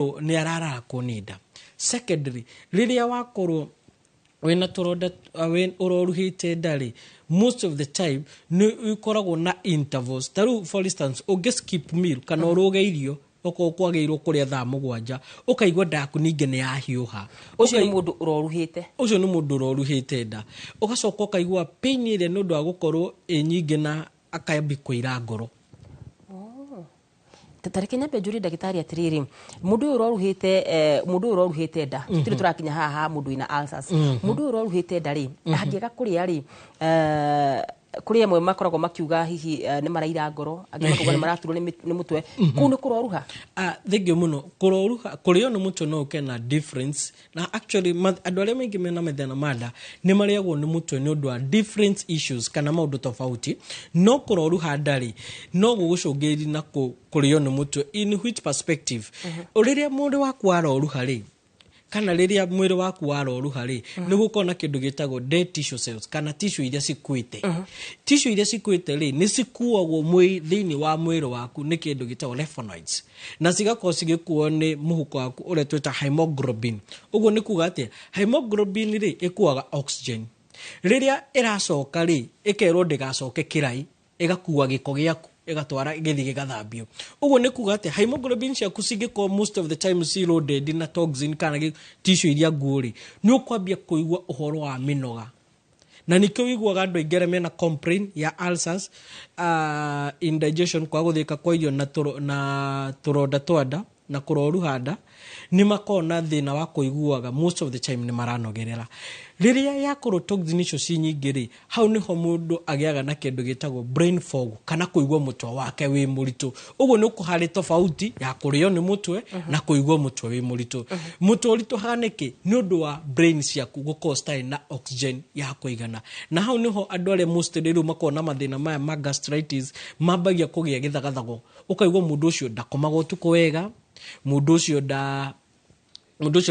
Nĩ arararakwo nĩ nda. Secondly, rĩrĩa wakorwo wĩna tũronda, ũroruhĩte nda rĩ, most of the time nĩ ũkoragwo na intervals. Ta rĩu, for instance, ũngĩ skip meal kana ũrũge irio, okorwo kwagĩrĩirwo kũrĩa thaa 7, ũkaigua nda yaku ningĩ nĩ yahiũha. Ũcio nĩ mũndũ ũroruhĩte. Ũcio nĩ mũndũ ũroruhĩte nda. Ũgacoka ũkaigua pain ĩrĩa nĩ ũndũ wa gũkorwo ĩ nyingĩ na akambia kũira ngoro. Ta reke nyambe njũrie ndagĩtarĩ atĩrĩrĩ, mũndũ ũyũ ũroruhĩte nda, tũtirĩ tũrakinya haha ha mũndũ wĩna ulcers, mũndũ ũyũ ũroruhĩte nda rĩ, angĩaga kũrĩa rĩ, kũrĩ amwe makoragwo makiuga hihi nĩ maraira ngoro, angĩ makauga nĩ maraturwo nĩ mũtwe. Kũu nĩ kũroruha? Ah, thengiũ mũno. Kũroruha, kũrĩo nĩ mũtwe no ũke na difference na actually andũ arĩa maingĩ mena mathĩna ma nda nĩ marĩagwo nĩ mũtwe nĩ ũndũ wa different issues kana maũndũ tofauti. No kũroruha nda rĩ, no gũgũcũngĩrĩria na kũrĩo nĩ mũtwe. In which perspective? Rĩrĩa mwĩrĩ waku waroruha rĩ, kana rĩrĩa mwĩrĩ waku waroruha rĩ, nĩ gũkorwo na kĩndũ gĩtagwo dead tissue cells kana tissue iria cikuĩte. Tissue iria cikuĩte rĩ, nĩ cikuagwo thĩinĩ wa mwĩrĩ waku nĩ kĩndũ gĩtagwo lymphonoids, na cigakorwo cigĩkuo nĩ mũhuko waku ũrĩa twĩta hemoglobin. Ũguo nĩ kuga atĩa? Hemoglobin rĩ, ĩkuaga oxygen. Rĩrĩa ĩracoka rĩ, ĩkerwo ndĩgacoke kĩrai, ĩgakua gĩko gĩaku, ĩgatwara, gĩthiĩ gĩgathambio. Ũguo nĩ kuga atĩ hemoglobin ciaku cingĩkorwo most of the time ci loaded na toxin kana tissue iria nguũ rĩ, nĩ ũkwambia kũigua ũhoro wa mĩnoga, na nĩkĩo wĩiguaga andũ aingĩ arĩa mena complain ya ulcers, indigestion, kwaga gũthĩka kwa irio, na tũronda twa nda na kũroruha nda, nĩ makoragwo na thĩna wa kũiguaga most of the time nĩ maranogerera. Rĩrĩa yakorwo toxin icio ci nyingĩ rĩ, hau nĩho mũndũ agĩaga na kĩndũ gĩtagwo brain fog kana kũigua mũtwe wake wĩ mũritũ. Ũguo nĩ harĩ tofauti ya kũrĩo nĩ mũtwe na kũigua mũtwe wĩ mũritũ. Mũtwe ũritũhaga nĩkĩ? Nĩ ũndũ wa brain ciaku gũkorwo citarĩ na oxygen ya kũigana. Na hau nĩho andũ arĩa mostly rĩu makoragwo na mathĩna maya ma gastritis mambagia kũgĩa gĩthagathago. Ũkaigua mũndũ ũcio ndakomaga ũtukũ wega, mũndũ ũcio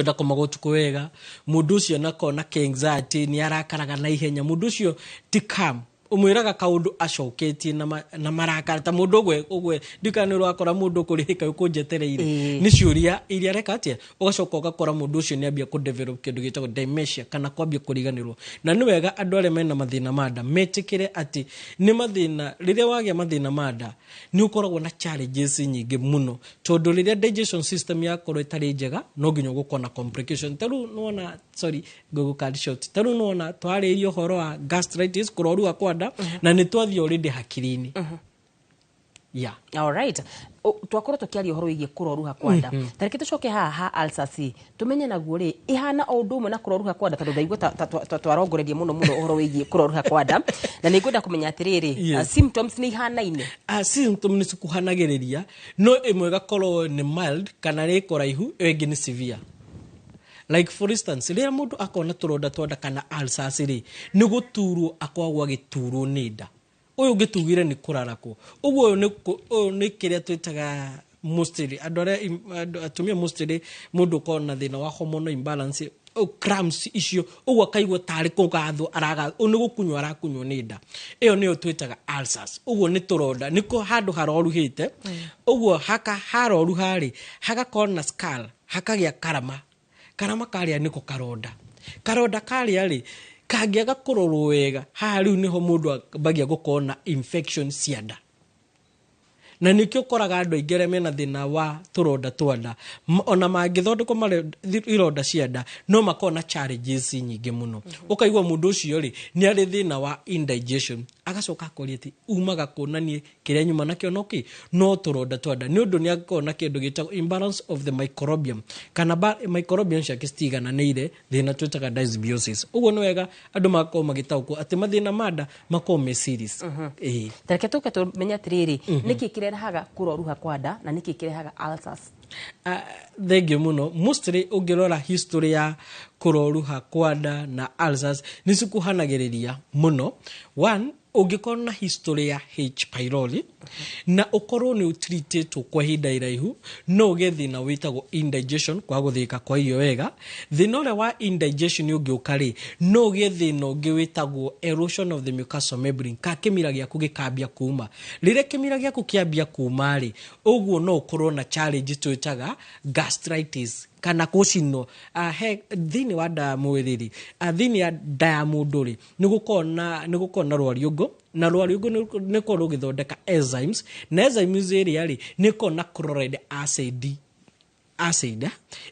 ndakomaga ũtukũ wega, mũndũ ũcio nakorwo na anxiety, nĩ arakaraga na ihenya, mũndũ ũcio ti calm, ũmwĩraga kaũndũ acoketie na marakara ta mũndũ ũgwe ũgwe. Ndikana nĩ ũrakora mũndũ ũkũrĩhĩka ũkũnjetereire. Nĩ ciũria iria areka atĩa. Ũgacoka ũgakora mũndũ ũcio nĩ ambia kũ develop kĩndũ gĩtagwo dementia kana kwambia kũriganĩrwo. Na nĩ wega andũ arĩa mena mathĩna ma nda metĩkĩre atĩ nĩ mathĩna. Rĩrĩa wagĩa mathĩna ma nda, nĩ ũkoragwo na challenges nyingĩ mũno, tondũ rĩrĩa digestion system yakorwo ĩtarĩ njega, no nginya ũgũkorwo na complication. Ta rĩu nĩwona, sorry, ngũgũ cut short, ta rĩu nĩwona twarĩria ũhoro wa gastritis, kũroruha kwa nda, na nĩ twathiĩ already hakiri-inĩ, yeah. Alright. Twakorwo tũkĩaria ũhoro wĩgiĩ kũroruha kwa nda. Ta reke tũcoke haha ha ulcers, tũmenye naguo rĩ, ihana o ũndũ ũmwe na kũroruha kwa nda, tondũ ndaigua ta twarongoreria mũno mũno ũhoro wĩgiĩ kũroruha kwa nda, na nĩ ngwenda kũmenya atĩrĩrĩ, symptoms nĩ ihanaine? Symptom nĩ cikuhanagĩrĩria, no ĩmwe ĩgakorwo nĩ mild kana nĩ kũraihu, ĩyo ĩngĩ nĩ severe. Like, for instance, rĩrĩa mũndũ akona tũronda twa nda kana ulcers rĩ, nĩ gũturwo akoragwo agĩturwo nĩ nda. Ũyũ ũngĩ tugire nĩ kũrarakwo. Ũguo ũyũ nĩ kĩrĩa twĩtaga mostly andũ arĩa atumia, mostly mũndũ ũkoragwo na thĩna wa hormonal imbalance, cramps icio, ũguo akaigua tarĩ kũgathwo aragathwo, nĩ gũkunywo arakunywo nĩ nda. Ĩyo nĩyo twĩtaga ulcers. Ũguo nĩ tũronda, nĩko handũ haroruhĩte. Ũguo haka haroruha rĩ, hagakorwo na scar, hakagĩa karama. Karama karĩa nĩko karonda. Karonda karĩa rĩ, kangĩaga kũrorwo wega, haha rĩu nĩho mũndũ ambagia gũkorwo na infection cia nda, na nĩkĩo ũkoraga andũ aingĩ arĩa mena thĩna wa tũronda twa nda, ona mangĩthondekwo ironda cia nda, no makorwo na challenges nyingĩ mũno. Ũkaigua mũndũ ũcio rĩ, nĩ arĩ thĩna wa indigestion, agacoka akoria atĩ umaga kũ, na niĩ kĩrĩa nyuma nakĩo no kĩ no tũronda twa nda, nĩ ũndũ nĩ akorwo na kĩndũ gĩtagwo imbalance of the microbiome kana microbiome ciake citigananĩire, thĩna twĩtaga dysbiosis. Ũguo nĩ wega andũ makorwo magĩtaũkwo atĩ mathĩna ma nda makorwo me serious. Ĩĩ. Ta reke tũke tũmenye atĩrĩrĩ, nĩkĩ kĩrehaga kũroruha kwa nda na nĩkĩ kĩrehaga ulcers? Ah, thengiũ mũno. Mostly ũngĩrora history ya kũroruha kwa nda na ulcers, nĩ cikuhanagĩrĩria mũno. One, ũngĩkorwo na history ya H pylori. Na ũkorwo nĩ ũtritĩtwo kwa ihinda iraihu, no ũgĩe thĩna wĩtagwo indigestion, kwaga gũthĩĩka kwa irio wega. Thĩna ũrĩa wa indigestion ũngĩũka rĩ, no ũgĩe thĩna ũngĩ wĩtagwo erosion of the mucosal membrane, ka kĩmira gĩaku gĩkambia kuma. Rĩrĩa kĩmira gĩaku kĩambia kuma rĩ, ũguo no ũkorwo na challenge twĩtaga gastritis kana gũcinwo. He thĩinĩ wa nda ya mwĩrĩ rĩ, thĩinĩ ya nda ya mũndũ rĩ, nĩ gũkoragwo na rwariũngũ, na rwariũngũ nĩ rũkoragwo rũgĩthondeka enzymes, na enzymes ĩrĩa rĩ, nĩ ĩkoragwo na chloride acid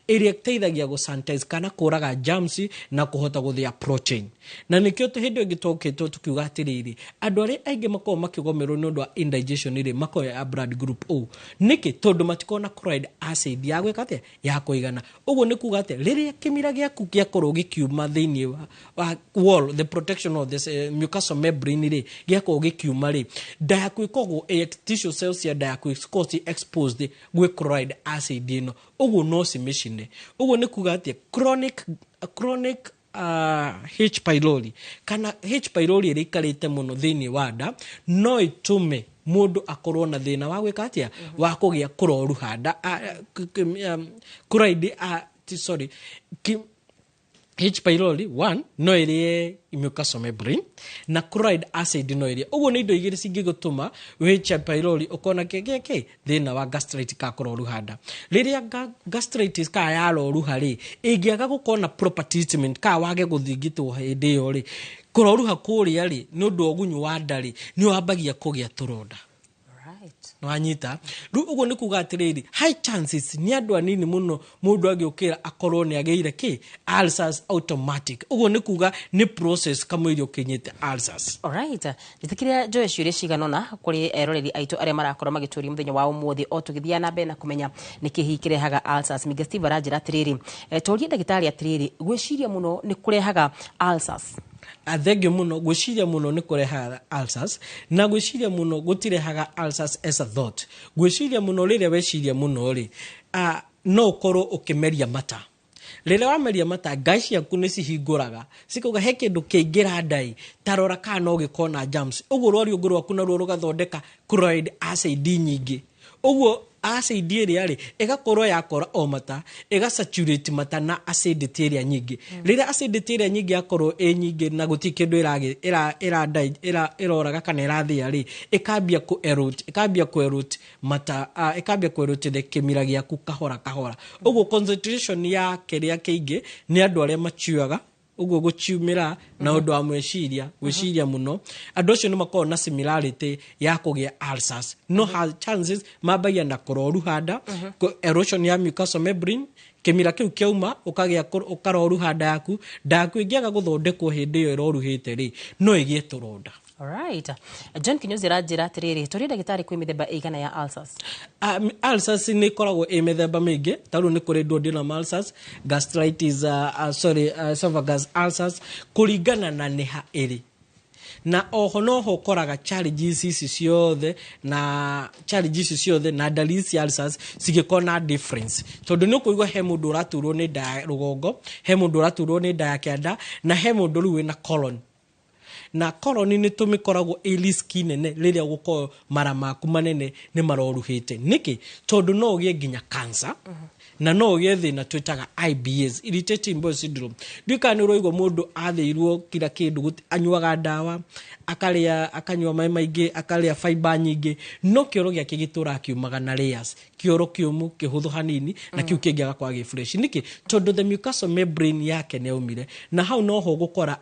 ĩrĩa ĩteithagia gũ sanitize kana kũraga germs na kũhota gũthĩa protein. Na nĩkĩo hĩndĩ ĩngĩ twokĩtwo tukiuga atĩrĩrĩ, andũ arĩa aingĩ makoragwo makĩgomerwo nĩ ũndũ wa indigestion rĩ, makoragwo a blood group O. Nĩkĩ? Tondũ matikoragwo na chloride acid ya gwĩka atĩa, ya kũigana. Ũguo nĩ kuga atĩa, rĩrĩa kĩmira gĩaku gĩakorwo gĩkiuma thĩinĩ wa wall, the protection of the mucosal membrane rĩ, gĩakorwo gĩkiuma rĩ, nda yaku ĩkoragwo tissue cells cia nda yaku cikoragwo ci exposed gwĩ chloride acid ĩno, ũguo no cimĩcine. Ũguo nĩ kuga atĩa, chronic H pylori kana H pylori ĩrĩa ĩikarĩte mũno thĩinĩ wa nda no ĩtũme mũndũ akorwo na thĩna wa gwĩka atĩa, wa kũgĩa kũroruha nda, chloride, sorry, H pylori one no ĩrĩe mucosal membrane na chloride acid no ĩrĩe. Ũguo nĩ indo igĩrĩ cingĩgũtũma H pylori ũkona kĩ thĩna wa gastritis ka kũroruha nda. Rĩrĩa gastritis ka yaroruha rĩ, ĩngĩaga gũkorwo na proper treatment ka wage gũthingitwo hĩndĩ ĩyo rĩ, kũroruha kũrĩa rĩ, nĩ ũndũ wa ũgunyu wa nda rĩ, nĩ wambagia kũgĩa tũronda. Nĩwanyita? Rĩu ũguo nĩ kuga atĩrĩrĩ, high chances nĩ andũ anini mũno mũndũ agĩũkĩra akorwo nĩ agĩire kĩ ulcers automatic. Ũguo nĩ kuga nĩ process kamũira ũkinyĩte ulcers. Alright. Njĩtĩkĩria njoe ciũria cigana ũna kũrĩ eroreri aitũ arĩa marakorwo magĩtũria mũthenya wa ũmũthĩ o tũgĩthiaga na mbere na kũmenya nĩkĩ hihi kĩrehaga ulcers. Minga Steve aranjĩra atĩrĩrĩ, tũrie ndagĩtarĩ atĩrĩrĩ, gwĩciria mũno nĩ kũrehaga ulcers? Thengio mũno. Gwĩciria mũno nĩ kũrehaga ulcers, na gwĩciria mũno gũtirehaga ulcers as a thought. Gwĩciria mũno, rĩrĩa weciria mũno rĩ, no ũkorwo ũkĩmeria mata. Rĩrĩa wameria mata, ngai ciaku nĩ cihingũraga, cikauga he kĩndũ kĩingĩra ndai, ta rora kana no gĩkorwo na germs. Ũguo rwariũngũ rwaku naruo rũgathondeka chloride acid nyingĩ. Ũguo acid ĩrĩa rĩ, ĩgakorwo yakora o mata, ĩgasaturate mata na acidity ĩrĩa nyingĩ. Rĩrĩa acidity ĩrĩa nyingĩ yakorwo ĩ nyingĩ na gũtirĩ kĩndũ ĩroraga kana ĩrathĩa rĩ, ĩkambia kũ erode mata, ĩkambia kũ erode the kĩmira gĩaku kahora kahora. Ũguo concentration ya kĩrĩa kĩingĩ nĩ andũ arĩa machiuaga, ũguo gũchiumĩra na ũndũ wa mweciria, gwĩciria mũno, andũ acio nĩ makoragwo na similarity ya kũgĩa ulcers. No chances mambagia na kũroruha nda, erosion ya mucosal membrane, kĩmira kĩu kĩauma, ũkagĩa ũkaroruha nda yaku. Nda yaku ĩngĩaga gũthondekwo hĩndĩ ĩyo ĩroruhĩte rĩ, no ĩgĩe tũronda. Alright. John Kinyozi aranjĩra atĩrĩrĩ, tũrie ndagĩtarĩ kwĩ mĩthemba ĩigana ya ulcers? Ulcers nĩ ĩkoragwo ĩ mĩthemba mĩingĩ. Ta rĩu nĩ kũrĩ duodenal ulcers, gastritis, sorry, esophagus ulcers, kũringana na nĩha ĩrĩ. Na oho noho ũkoraga challenges ici ciothe na challenges ici ciothe na ndariri cia ulcers cigĩkorwo na difference, tondũ nĩ ũkũigua he mũndũ ũraturwo nĩ nda ya rũgongo, he mũndũ ũraturwo nĩ nda ya kĩanda, na he mũndũ rĩu wĩna colon. Na colon nĩ tũmĩkoragwo ĩ risk nene rĩrĩa gũkorwo mara maku manene nĩ maroruhĩte. Nĩkĩ? Tondũ no ũgĩe nginya cancer na no ũgĩe thĩna twĩtaga IBS, irritating bowel syndrome. Ndiũĩ kana nĩ ũraigua mũndũ athĩirwo kila kĩndũ, anyuaga ndawa, akarĩa, akanyua maĩ maingĩ, akarĩa fiber nyingĩ, no kĩoro gĩake gĩtũraga kiumaga na layers, kĩoro kĩũmũ kĩhũthũ hanini na kĩu kĩngĩ agakorwo gĩ fresh. Nĩkĩ? Tondũ the mucosal membrane yake nĩ yaumire. Na hau noho ũgũkora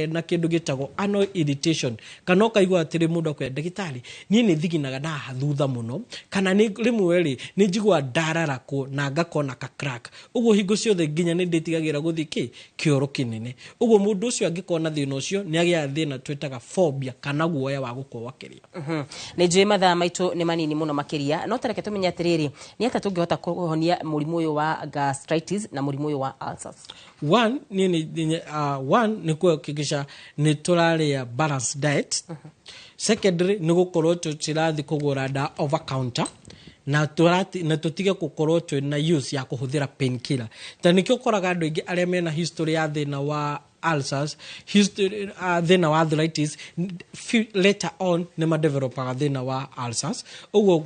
na kĩndũ gĩtagwo anal irritation, kana ũkaigua atĩrĩ, mũndũ akwĩra, "Ndagĩtarĩ, niĩ nĩ thiginaga na haha thutha mũno," kana nĩ rĩmwe rĩ, nĩ njiguaga ndararakwo na ngakona ka crack. Ũguo hingo ciothe nginya nĩ ndĩtigagĩra gũthiĩ kĩ kĩoro kĩnene. Ũguo mũndũ ũcio angĩkorwo na thĩna ũcio, nĩ agĩaga thĩna twĩtaga phobia kana guoya wa gũkorwo akĩrĩa. Nĩ njũĩ mathaa maitũ nĩ manini mũno makĩria, no tareke tũmenye atĩrĩrĩ, nĩ atĩa tũngĩhota kũhonia mũrimũ ũyũ wa gastritis na mũrimũ ũyũ wa ulcers? One niĩ one nĩ kuhakikisha nĩ tũrarĩa balanced diet. Secondary, nĩ gũkorwo tũtirathiĩ kũgũra ndawa over counter na na tũtige gũkorwo twĩna use ya kũhũthĩra painkiller. Ta nĩkĩo ũkoraga andũ aingĩ arĩa mena history ya thĩna wa Ulcers, history, thĩna wa arthritis, later on nĩ madevelopaga thĩna wa ulcers. Ũguo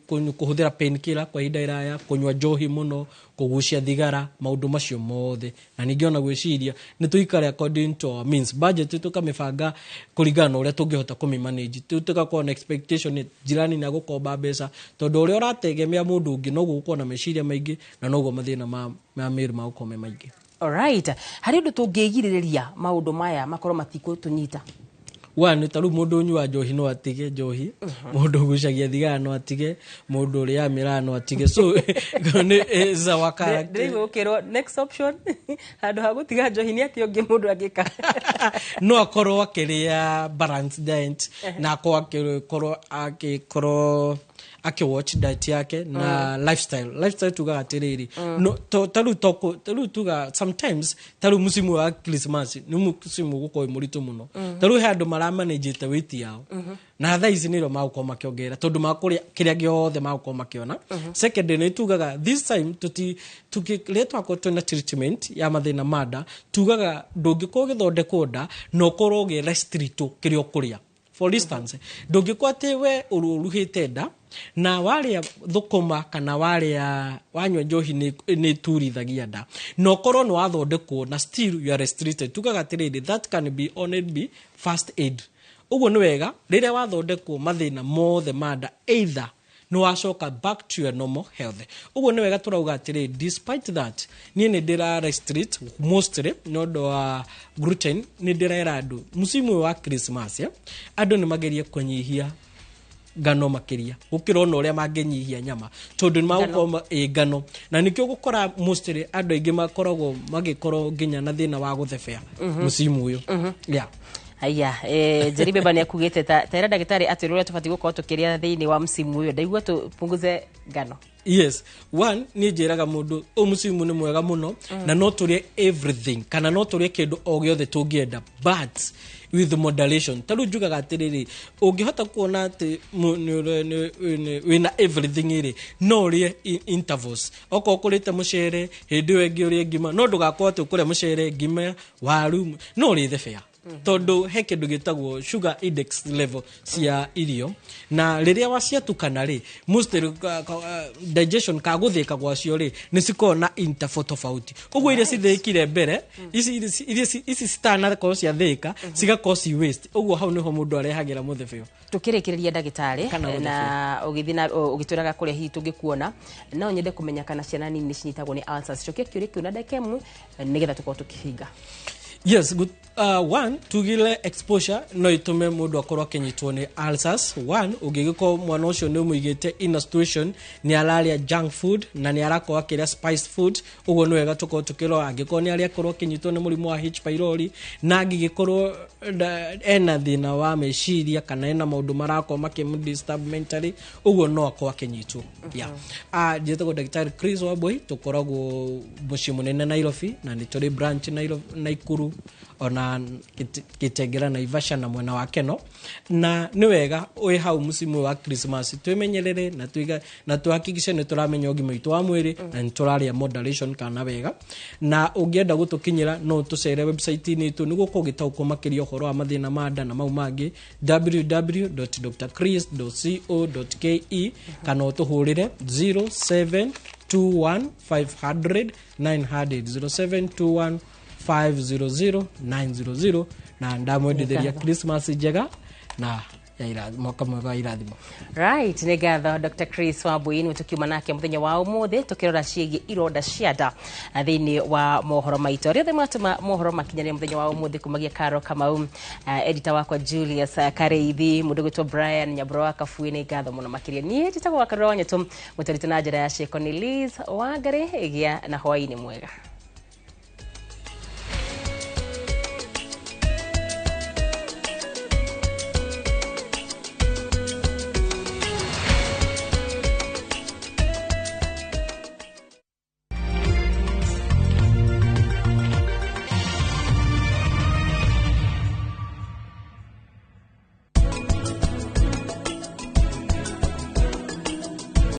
kũhũthĩra painkiller kwa ihinda iraya, kũnyua njohi mũno, kũgucia thigara, maũndũ macio mothe. Na ningĩ ona gwĩciria nĩ tũikare according to our means, budget tũkamĩbanga kũringana na ũrĩa tũngĩhota kũmĩmanage. Tũgakorwo na expectation nĩ jirani nĩ agũkomba mbeca, tondũ ũrĩa ũrategemea mũndũ ũngĩ noguo gũkorwo na meciria maingĩ na noguo mathĩna ma mĩĩrĩ magũkorwo me maingĩ. Alright, harĩ ũndũ tũngĩgirĩrĩria maũndũ maya makorwo matikũtũnyita? One, ta rĩu mũndũ ũnyua njohi no atige njohi, mũndũ ũgucagia thigara no atige, mũndũ ũrĩaga mĩraa no atige. So nĩ is our character. Ndĩraigua ũkĩrwo next option handũ ha gũtiga njohi nĩ atĩ ũngĩ mũndũ angĩka? No akorwo akĩrĩa balanced diet na akorwo akĩwatch diet yake na lifestyle. Tugaga atĩrĩrĩ, no ta rĩu ta rĩu tuga sometimes, ta rĩu mũcimu wa Christmas nĩ mũcimu ũgũkorwo wĩ mũritũ mũno. Ta rĩu he andũ maramanagĩte weight yao na thaa ici nĩrĩo magũkorwo makĩongerera, tondũ makũrĩa kĩrĩa gĩothe magũkorwo makĩona. Second, nĩ tugaga this time tuti rĩrĩa twakorwo twĩna treatment ya mathĩna ma nda, tugaga ndũngĩkorwo ũgĩthondekwo nda na ũkorwo ũgĩ restrict kĩrĩa ũkũrĩa. For instance, ndũngĩkorwo atĩ we ũruhĩte nda na warĩa thũkũma kana warĩa wanyua njohi nĩ turithagia nda, na ũkorwo nĩ wathondekwo na still you are restricted. Tugaga atĩrĩrĩ, that can be only be first aid. Ũguo nĩ wega rĩrĩa wathondekwo mathĩna mothe ma nda, either nĩ wacoka back to your normal health. Ũguo nĩ wega tũrauga atĩrĩ, despite that niĩ nĩ ndĩra restrict mostly nĩ ũndũ wa gluten, nĩ ndĩrera andũ mũcimu ũyũ wa Christmas, andũ nĩ magerie kũnyihia ngano makĩria gũkĩra ona ũrĩa mangĩnyihia nyama, tondũ nĩ magũkorwo ĩ ngano na nĩkĩo gũkora mostly andũ aingĩ makoragwo magĩkorwo nginya na thĩna wa gũthebea mũcimu ũyũ, yeah. Haya, Njeri Beba nĩ akugĩte ta tera ndagĩtarĩ atĩ ũrĩa tũbatiĩ gũkorwo tũkĩrĩa thĩinĩ wa msimu ũyũ. Ndaigua tũpunguze ngano. Yes, one, niĩ njĩraga mũndũ ũyũ mũcimu nĩ mwega mũno na no tũrĩe everything kana no tũrĩe kĩndũ o gĩothe tũngĩenda, but with moderation. Ta rĩu njugaga atĩrĩrĩ, ũngĩhota kuona atĩ wĩna everything rĩ, no ũrĩe intervals. Okorwo ũkũrĩte mũcere, hĩndĩ ĩyo ĩngĩ ũrĩe ngima, no ndũgakorwo atĩ ũkũrĩa mũcere, ngima, waru, no ũrĩe thebea, tondũ he kĩndũ gĩtagwo sugar index level cia irio, na rĩrĩa waciatukana rĩ, mostly digestion ka gũthĩka gwacio rĩ, nĩ cikoragwo na interval tofauti. Ũguo iria cithĩkire mbere ici, iria ici citanakorwo ciathĩka cigakorwo ci waste. Ũguo hau nĩho mũndũ arehagĩra mũthebeo. Tukĩrĩkĩrĩria, ndagĩtarĩ, Kana na ũgĩthiĩ na ũgĩtwĩraga kũrĩa hihi tũngĩkuona, no nyende kũmenya kana ciana nini nĩ cinyitagwo nĩ ulcers. Cokia kĩũria kĩu na ndagĩka 1 nĩgetha tũkorwo tũkĩhinga. Yes, good. One, tugile exposure no itume mundu akorwo akinyitwo ni ulcers. One, ũngĩgĩkorwo mwana ũcio nĩ ũmũigĩte in a situation nĩ ararĩa junk food na nĩ arakorwo akĩrĩa spiced food. Ũguo nĩ wega tũkorwo tũkĩrora angĩkorwo nĩ arĩa akorwo akĩnyitwo nĩ mũrimũ wa H pylori, na angĩgĩkorwo ena thĩna wa meciria kana ena maũndũ marakorwo makĩmũ disturb mentally, ũguo no akorwo akĩnyitwo. Yeah. Njĩtagwo Ndagĩtarĩ Chris Wambui, tũkoragwo mũciĩ mũnene Nairobi, na nĩ tũrĩ branch Nairobi, Naikuru, ona Gĩtengera, Naivasha na mwena wa Keno. Na nĩ wega wĩ hau mũcimu ũyũ wa Christmas twĩmenyerere na twiga na tuhakikishe nĩ tũramenya ũgima witũ wa mwĩrĩ na nĩ tũrarĩa moderation kana wega. Na ũngĩenda gũtũkinyĩra, no tũcere website-inĩ itũ nĩguo ũgĩtaũkwo makĩria ũhoro wa mathĩna ma nda na mau mangĩ, www.drchris.co.ke, kana ũtũhũrĩre 0721 500 900, 0721 500 900. Na ndamwendithĩria Christmas njega na ya mwaka mwega wa irathimo. Right, nĩ ngatho Dr. Chris Wambui. Nĩ tũkiuma nake mũthenya wa ũmũthĩ tũkĩrora ciĩgiĩ ironda cia nda thĩinĩ wa mohoro maitũ. Arĩa othe matũma mohoro makinyanĩre mũthenya wa ũmũthĩ, kumagia Karo Kamau, editor wakwa Julius Kareithi, mũndũ gwĩtwo Brian Nyambura wa Kabui, nĩ ngatho mũno makĩria. Niĩ njĩtagwo Wakarura wa Nyetũ, mũtũrĩtũ na njĩra ya ciĩko nĩ Liz Wangari. Gĩa na hwaĩ-inĩ mwega.